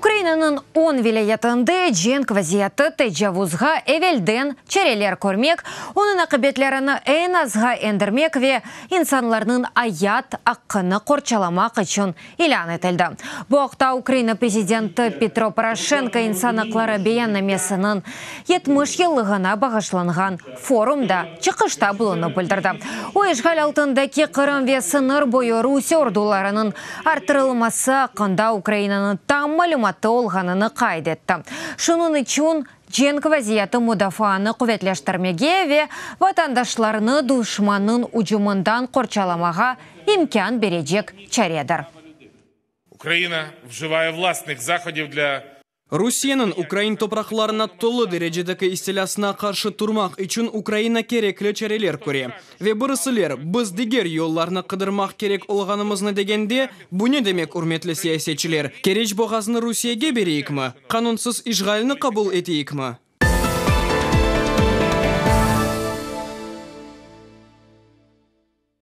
Ukrainanıñ on vilâyetinde cenk vaziyeti tecavuzğa evelden çareler körmek, onıñ aqibetlerini eñ azğa endirmek ve insanlarnıñ ayat aqqını qorçalamaq içün ilân etildi. Bu aqta Ukraina prezidenti Petro Poroşenko İnsan aqları beyannamesiniñ 70 yıllığına bağışlanğan forumda çıqışta bulunıp bildirdi. O, işğal altındaki Qırım ve sıñır boyu Rusiye ordularınıñ arttırılması aqqında Ukrainanıñ tam malümatı olğanını qayd etti. Şunıñ içün cenk vaziyeti mudafaanı quvetleştirmege ve vatandaşlarnı duşmannıñ ücüminden qorçalamağa imkân berecek çaredir. Ukraina вживає власних заходів для Rusiyeniñ ukrain topraqlarına tolu derecedeki istilâsına qarşı turmaq içün Ukraina kerekli çareler köre. Ve birisiler, biz diger yollarnı qıdırmaq kerek olğanımıznı degende, bu ne demek, ürmetli siyasetçiler? Keriç boğazını Rusiyege bereyikmi? Qanunsız işğalni qabul eteyikmi?